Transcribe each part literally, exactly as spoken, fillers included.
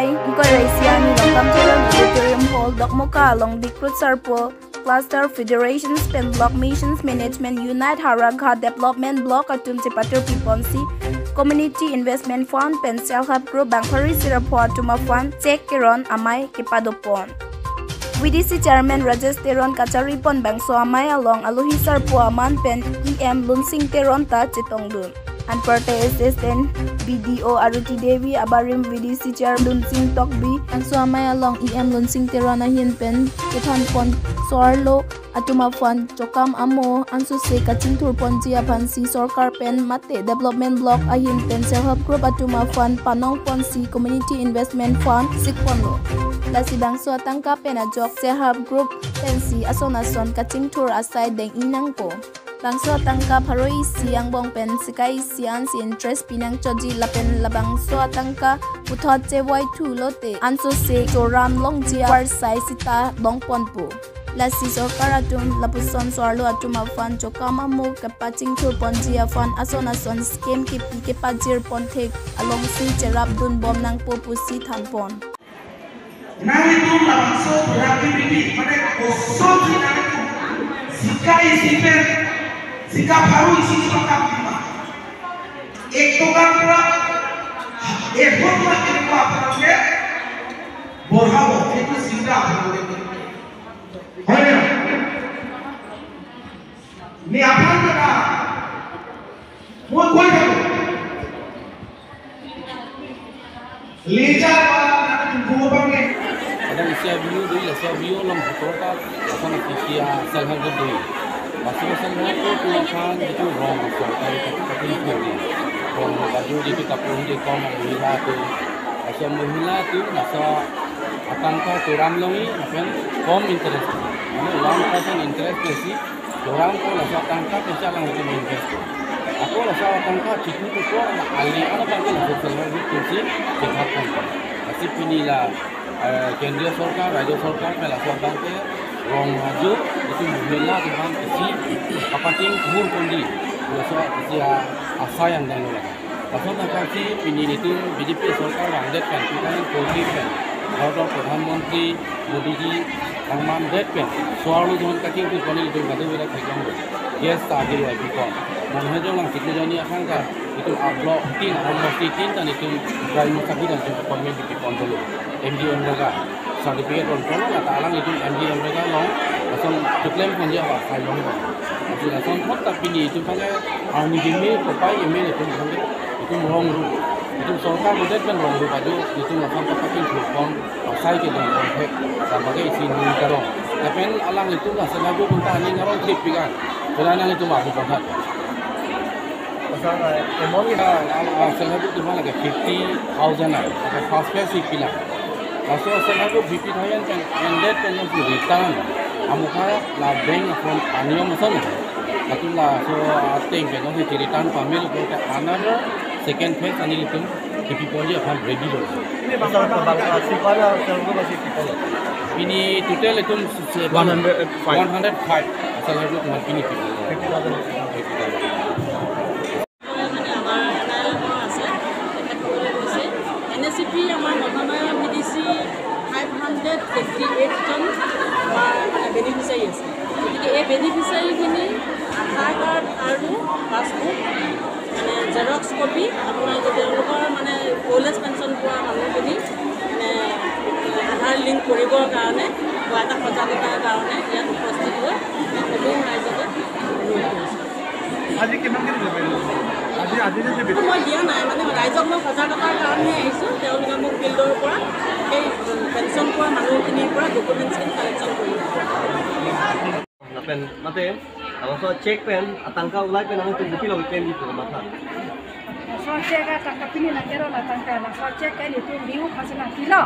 Ingkoi ra isi arni Longkam Teron Auditorium Hall, Dokmoka along Dikrut Sarpo Cluster Federations pen Block Missions Management Unit Howraghat Development Block atum chepatir piponsi Community Investment Fund pen Self Help Group bang pharo isi ra pho atum aphan cheque Teron amei kepadopon. V D C Chairman Rajesh Teron kacharipon bangso amei along alohi sarpo aman pen E M Lunsing Teron ta chetongdun. Anparte Assistant B D O Aruti Devi abarim V D C Chairman Lunsing Tokbi bangso amei along E M Lunsing Teron ahin pen kethanpon so-arlo atum aphan chokam amo ansose kachingthurponji aphansi sorkar pen mate development block ahin pen Self Help Group atum aphan panongponsi Community Investment Fund sikponlo. Lasi bangso atangka pen ajok Self Help Group pensi ason ason kachingthur asai deng-i nangpo. Bangso atangka pharo isi angbong pen sika isi ansi interest pinangchotji lapen labangso atangka puthot chevoi thulote ansose choram longji avarsai sita longponpo. Lasi sorkar atum lapuson so-arlo atum aphan chokam amo kepachingthurponji aphan ason ason scheme kipi kepajirpon thek alongsi cherapdunbom nangpo pusi thanpon. Nanglitum labangso productivity, mane kosonsi nanglitum sika isi pen, sika pharo isi si pakam pima. Ek toka pura, ek lakh toka pura ke borhabo, itu sinta aphan ke. Hoy na? Ne aphan kata, mo koi thabo. Lija ba na tumbu bang ne. Ada isi abiu dei, laso abiu along putra ta, laso na kiki a Self Help Group dei. Laso Self Help Group punya kan itu rong, so, tadi kaki kaki itu dei. Rong baju itu kapung di kom mohila tu. Laso mohila tu, laso atangka choram longji, lapen kom interest. Mane one percent interest besi, chorampo laso atangka pen si alanglitum invest. Ako laso atangka chikhu kuko na ali ano bangke laso Self Help Group atumsi chethak kan. Lasi pini la, eh, Kendriya Sorkar, Rajya Sorkar pen laso bangke rong aju itu mohila atum aphan isi kapating kuhur kondi. Laso isi a-, asai yang dang laga. Laso atangka si pini nelitum B J P sorkar vangdet pen, two thousand fourteen pen, Bharat Pradhan Mantri Modi ji kangmandet pen, so-arlo jon kachingthurpon nelitum kadokave ta theklonglo. Gas ta agi agi pon. Mane hajong lang chiklo joni akhang ka, itum a-block tin, a-block tin ta nelitum Prime Minister bi dan itum appointment bi pipon dolo. M G N Rega certificate on kono na ta alanglitum M G N Rega along, lason keklem ponji ava, sai long ba. Lason lason thot ta pini itum aphan ke arni kimi kopai eme itum aphan ke, itum rong ru. Itum sorkar bodet pen rong ru baju, itum lason ta pachingthurpon, asai kedongpon thek, ta bage isi ning karong. Lapen alanglitum la Self Help Group atum ta aning karong trip pikan. Kena nanglitum ahu pon tha. Pasal, eh, amount kita, ah, ah, Self Help Group atum aphan lake fifty thousand ai, lake first phase si pilang. Laso Self Help Group fifty thousand pen ended pen nang return. Amukha la bank account aniyom ason. Latum laso ateng pen nang si return pamelo ke another second phase ani itum kipi ponji aphan ready lo. Ini bangsa bangsa si pada Self Help Group masih kita lo. Ini total itum se-, se-, one hundred five. One hundred five. Self Help Group atum aphan pini pi. Fifty thousand. Fifty thousand. মানে আমাৰ N I L এমৰ আছে, তেখেতসকলে কৈছে, N S E P আমাৰ Mahamaya V D C five hundred fifty এইটজন আমাৰ মানে বেনিফিচিয়াৰী আছে। গতিকে এই বেনিফিচিয়াৰীখিনি আধাৰ কাৰ্ড আৰু পাছবুক, মানে জেৰক্স কপি, আপোনাৰ যে তেওঁলোকৰ মানে অ'ল্ড এজ পেঞ্চন পোৱা মানুহখিনি মানে আধাৰ লিংক কৰিবৰ কাৰণে বা এটা সজাগতাৰ কাৰণে ইয়াত উপস্থিত হৈ সমূহ ৰাইজকে অনুৰোধ কৰিছোঁ। আজি কিমান দিন হ'ব? আজি, আজি যে এইটো মই দিয়া নাই, মানে ৰাইজক মই সজাগতাৰ কাৰণে আহিছোঁ। তেওঁলোকে মোক ফিল্ডৰ পৰা সেই পেঞ্চন পোৱা মানুহখিনিৰ পৰা ডকুমেণ্টছখিনি কালেকশ্যন কৰি Lapen mate, laso cheque pen atangka ulai pen ang tu buki lo pen di tu matha. Laso cheque atangka pini nang kero la tangka, laso cheque kan itum biu aphansi nangpilo.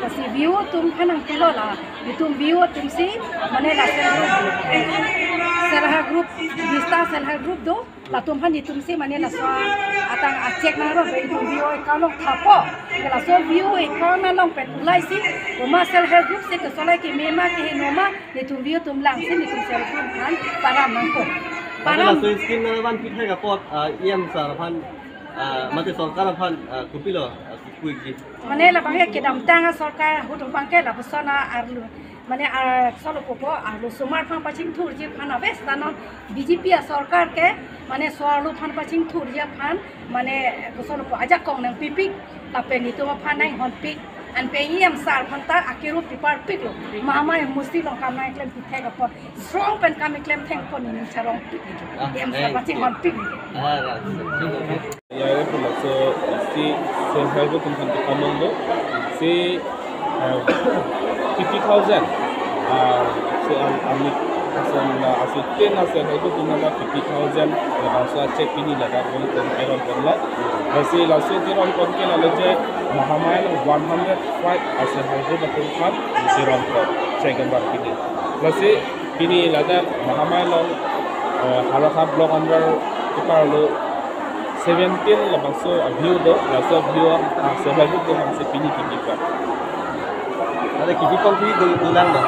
Lasi biu atum aphan nangpilo la, itum biu atumsi, mane la Self Help Group, Vista Self Help Group do, latum aphan itumsi mane laso atang a cheque nangro, itum biu account along thapo. Laso biu account along pen ulaisi, komat Self Help Group si kesolai keme ma kehingno ma, itum biu atum langsi itum Self Help Group aphan param nangpo. Param. Laso scheme nangvanpi thek apot, ah, E M sir aphan, ah, mate sorkar aphan, ah, kopilo, ah, Mane labangke kedamtang asorkar ahut abangke lapuson arlo, mane ar solo popo arlosomar aphan pachingthurji aphan aves, ta non B J P asorkar ke mane so-arlo aphan pachingthurji aphan mane kosolo po ajakong nangpipik, lapen itum aphan nanghonpik, an pen E M sir aphan ta akero piparpiklo, mahamaya musti along kam nangklempi thek apot, strong pen kam klem thek apot neli charongpik neli. Ah, E M sir thank you. Pachinghonpik neli. Ah, right. Yare pula so isi self help group atum aphan kepamong do. Si, eh, fifty thousand. Ah, si am-, ami ason la asi ten a self help group atum la fifty thousand. Labangso a check pini ladak bom tum keron ponlo. Lasi laso keron pon ke lalo je mahamaya one hundred five a self help group atum aphan keron pon. Check gambar pini. Lasi pini ladak mahamaya along, eh, Howraghat block under keparlo seventeen labangso a-view do, laso a-view, ah, self help group atum aphan si pini kekipa. Ada kekipa pini do, dolang do.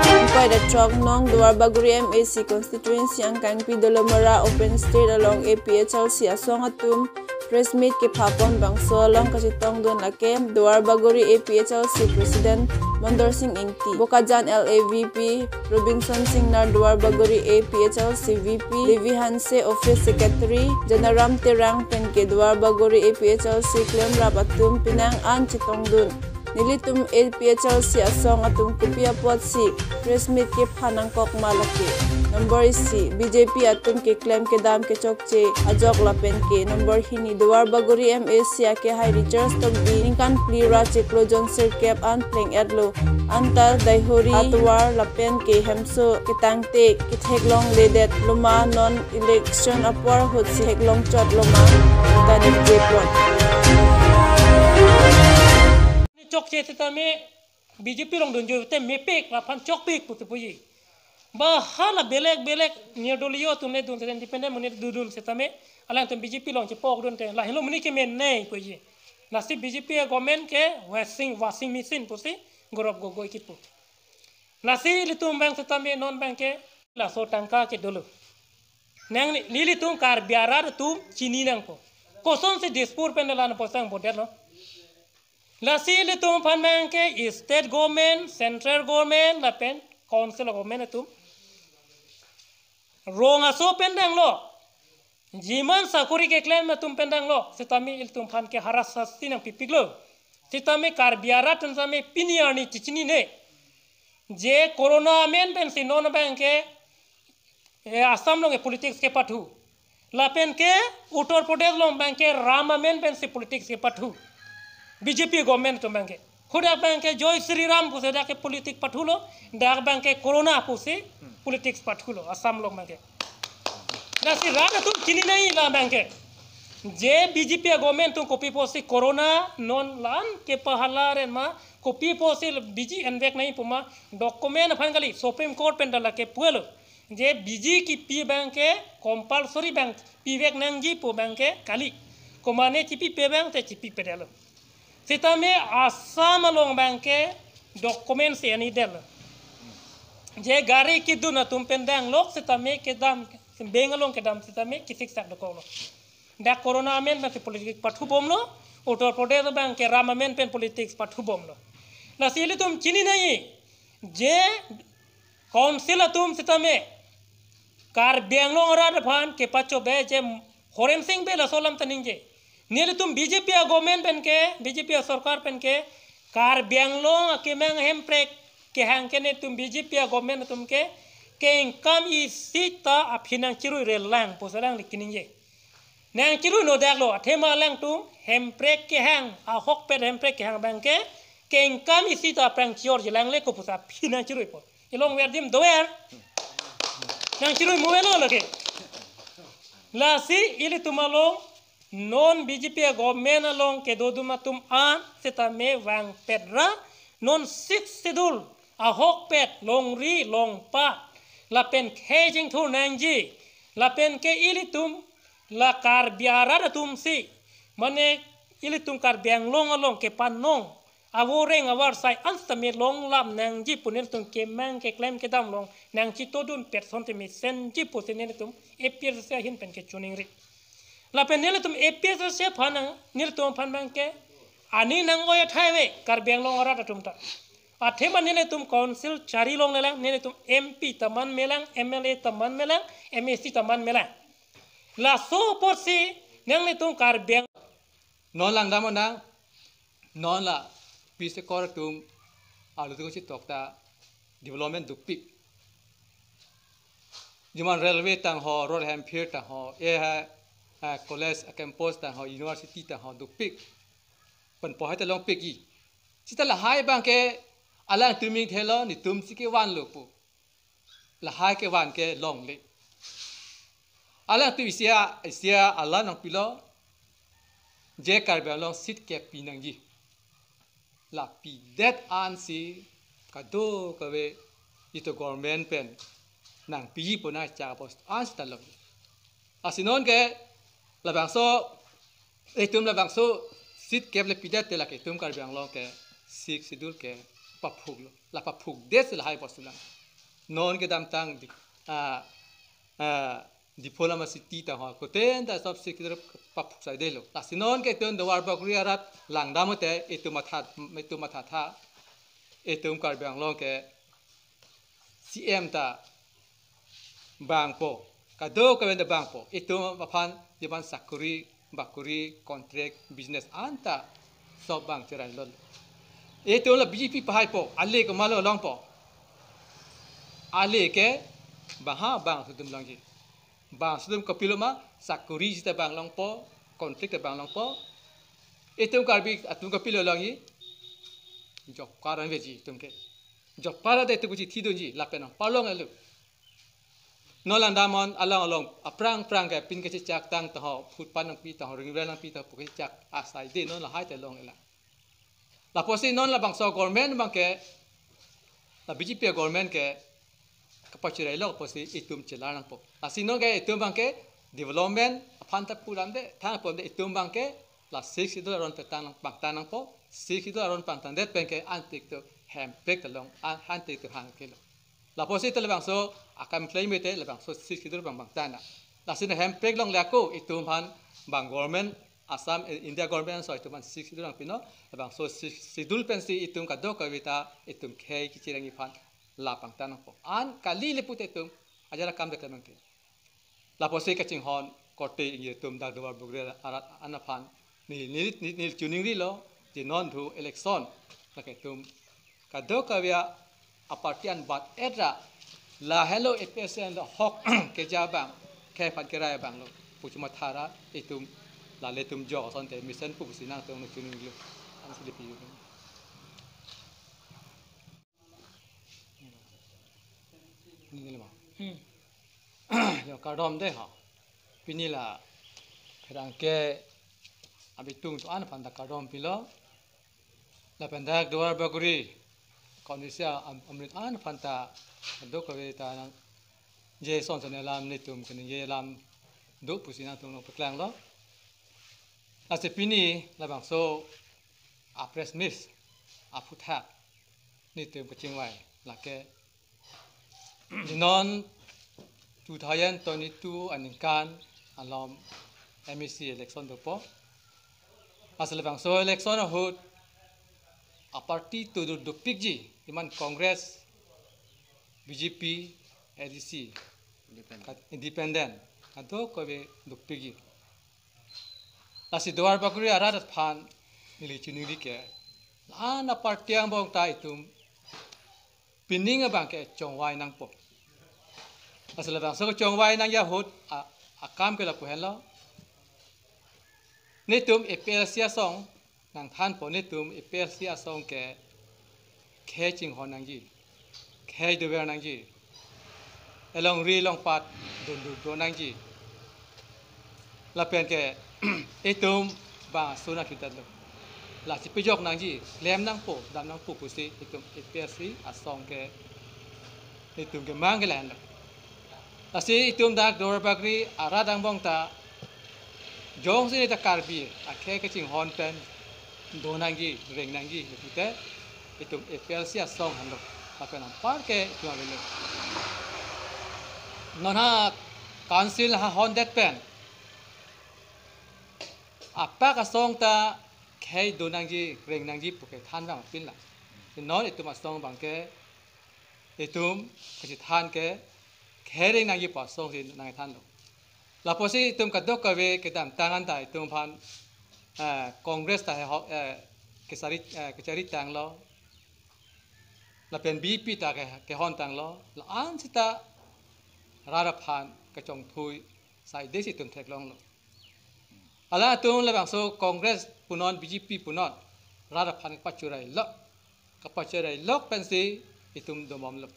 Ingkoi ra throk nong Duarbagori M A C constituency angkangpi Dolamara open stage along A P H L C asong atum press meet kepapon bangso along kachetongdun lake Duarbagori A P H L C President Mondor Sing Ingti, Bokajan L A V P Robinson Singnar, Duarbagori A P H L C V P Devi Hanse, Office Secretary Janaram Terang pen ke Duarbagori A P H L C klemrap atum penang an chetongdun. Nelitum A P H L C asong atum kopi apotsi press meet kepha nangkok ma lake. Number isi, B J P atum keklem kedam kechokche ajok lapen ke. Number hini, Duarbagori M A C akehai Richard Tokbi ningkan phli ra chiklo jon sirkep an pleng-etlo. Anta Daihori atovar lapen ke hemso ketangte ketheklongledet loma, non election apor ahutsi theklong chotlo ma, ta ningje plot. Chokche sitame B J P along dunjoi te mepik, laphan chokpik pusi puji. Ba hala belek belek nirdoliyo atum le dun sitame, independent monit dudun sitame, alangtum B J P along chepokdun te, lahenlo monit kemenei puji. Lasi B J P government ke washing, washing machine pusi Gaurav Gogoi kipu. Lasi ilitum abang sitame non abangke laso tangka ke dolo. Nang neli, nelitum Karbi arat atum chini nangpo. Kosonsi Dispur pen la-an poisa bodetlo. Lasi ilitum aphan abangke state government, central government, lapen council government atum rong aso pen danglo. Jiman sakori keklem atum pen danglo, sitame ilitum aphan ke hara sasti nangpipiklo. Sitame Karbi arat atum sitame pini arni chechinine. Je corona amen pensi non abangke, eh, Assam along ke politics kepathu. Lapen ke Uttar Pradesh along abangke Ram amen pensi politics kepathu. B J P government atum abangke. Hadak abangke Jai Shri Ram pusi dak ke politics pathulo, dak abangke corona pusi politics pathulo Assam along abangke. Lasi rat atum chininei la abangke. Je B J P government atum kopi pusi corona non la-an kepahala ren ma, kopi pusi B J P envek nangji pu ma, document aphan kali, Supreme Court pen ta lake puelo. Je B J P kipi abangke compulsory abang pivek nangji pu abangke kali. Komane chipipe abang te chipipedetlo. Sitame Assam along abangke document si ani del. Je gari kedun atum pen danglok sitame kedam, beng along kedam sitame kisiksak dokoklo. Dak corona amen pensi politics pathubomlo, Uttar Pradesh abangke Ram amen pen politics pathubomlo. Lasi ilitum chininei, je council atum sitame Karbi Anglong arat aphan kepachobei je Horensing Bey laso alam ta ningje. Nelitum B J P a-government pen ke, B J P asorkar pen ke, Karbi Anglong akemang hemprek kehang ke nelitum B J P a-government atum ke, kengkam isi ta aphi nangchiruirelang pusi alangli kiningje. Nangchiruinodak lo, athema alangtum hemprek kehang, ahokpet hemprek kehang abangke, kengkam isi ta aphrang chiorji lang le ko pusi aphi nangchiruipo. Ilong ver dim dover. Nangchirui muvelo lake. Lasi ilitum along non B J P a-government along kedodun atum an sitame vangpet ra non Sixth Schedule ahokpet longri longpat lapen khei chingthur nangji lapen ke ilitum la Karbi arat atumsi, mane ilitum Karbi Anglong along kepanong avoreng avarsai an sitame longlap nangji pu nelitum kemang keklem kedam along nangchitodunpet asonte mesenji pusi nelitum A P H L C ahin pen kechiningri. Lapen nelitum A P H L C aphan nang, nelitum aphan abangke aning nang-oi athai ave Karbi Anglong arat atum ta. Athema nelitum council chari longlelang, nelitum M P ta manmelang, M L A ta manmelang, M A C ta manmelang. Laso apotsi nanglitum Karbi Ang- Non langdam nang, non la Peace Accord atum arlo tu si tok ta development dukpik. Juman railway tang ho, road hempir tang ho, e ha, ha, college, ha, campus tang ho, university tang ho dukpik. Pen pohai ta longpik-i. Seta lahai abangke alangtum ming thelo, netum si kevanlo pu. Lahai kevan ke longle. Alangtum isi a, isi a alam nangpilo, je Karbi Anglong seat kepi nangji. La pidet ansi kadokave itum government pen nangpiji pu nangchak apot ansi ta long. Lasi non ke labangso, itum labangso seat kep le pidet te lake itum Karbi Anglong ke Sixth Schedule ke paphuklo. La paphukdet si lahai apot si lang. Non kedamtang di, ah, ah, Diphu lama city tang ho, koten ta sob Sixth Schedule paphuk saidelo. Lasi non ke itum Duarbagori arat langdam te itum matha, itum mathatha. Itum Karbi Anglong ke C M ta bangpo, kadokave ta bangpo. Itum aphan jeman sakori, bakori, contract, business anta sob bang cherailo. Itum la B J P pahaipo, ale komatlo longpo. Ale ke bang ha bangso atum longji. Bangso atum kopilo ma, sakori sita bang longpo, contract ta bang longpo. Itum Karbi atum kopilo longji. Job card an veji itum ke. Job card ta itum kuchi thidunji, lapen nangpalong elu. Non langdam non along along aphrang aphrang ke pin kachechak tang ta ho, footpath nangpi ta ho, ring rail nangpi ta ho pu kachechak asai de non lahai ta longlelang. Lapusi non labangso government abangke, la B J P government ke kapachirailo pusi itum chelar nangpo. Lasi non ke itum abangke development aphan ta pulang de, thang pon de itum abangke la Sixth Schedule aron petang nang pangtan nangpo, Sixth Schedule aron pangtandet pen ke antik tu hempek ta long, an-, antik tu hang kelo. Lapusi te labangso akam klem te labangso Sixth Schedule bang pangtan na. Lasi na hempek longle ako itum aphan bang government Assam, eh, India government so itum aphan Sixth Schedule nangpilo, labangso Sixth Schedule pensi itum kadokave ta itum khei kachirengji aphan la pangtan nangpo. An kali le pute itum ajara kam de kemang ke. Lapusi kachinghon korte ingjir atum dak Duarbagori arat an aphan neli, neli, neli, neli choningrilo, je non thu election lake itum kadokave a-party an bat-et ra, lahelo A P H L C an lo hok keja abang, khei aphan kerai abang lo pu chomatha ra itum, lale itum jo asonte mesen pu pusi nangtum neli choningri lo. Ansi le pi. Neli ma. Hmm. Yo, kardom de ha. Pini la pherangke abitung atum an aphan ta kardom pilo. Lapen dak Duarbagori constituency am-, amrit an aphan ta kadokave ta nang je son son alam netum kaningje alam do pusi nangtum nangpaklanglo. Lasi pini labangso a-press meet aphuthak netum kachingvai lake non two thousand twenty-two aningkan along M A C election dopo. Lasi labangso election ahut a-party tu do dopikji, iman Congress, B J P, A D C, independent, kat-, independent, kadokave dopikji. Lasi Duarbagori arat aphan neli choningri ke, la-an a-party angbong ta itum pining abangke chongvai nangpo. Lasi labangso chongvai nangji ahut a, akam ke lapu henlo. Netum A P H L C asong nangthanpo, netum A P H L C asong ke khei chinghon nangji, khei dover nangji, elongri elongpat dun dun dun nangji. Lapen ke itum bang aso nangkitadlo. La chipejok nangji, klem nangpo, dam nangpo pusi itum A P H L C asong ke itum kemang ke lahenlo. Lasi itum dak Duarbagori arat angbong ta jongsi neta Karbi akhei kachinghon pen do nangji, reng nangji, pute itum A P H L C asong henlo. Lapen anpar ke itum avelo. Non ha council ha hondet pen apak asong ta khei do nangji, reng nangji pu ke than vangpinlang. Non itum asong abang ke itum kachethan ke khei reng nangji pu asong si nangthanlo. Lapusi itum kadokave kedamtang an ta itum aphan, eh, Congress ta he ho, eh, kechari, eh, kechari tanglo. Lapen B J P ta ke, kehon tanglo. La-an seta rat aphan kachongthui saidesi itum theklonglo. Alangtum labangso Congress punon, B J P punon, rat aphan kapachurailok, kapachurailok pensi itum dobomlo.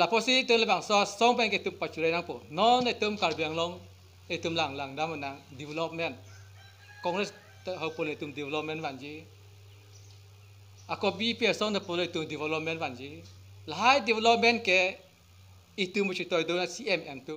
Lapusi itum labangso asong pen ke itum pachurai nangpo. Non itum Karbi Anglong itum lang langdam nang development. Congress te ho pulo itum development vanji. Ako B J P asong te pulo itum development vanji. Lahai development ke itum chitoi do na C M M tu.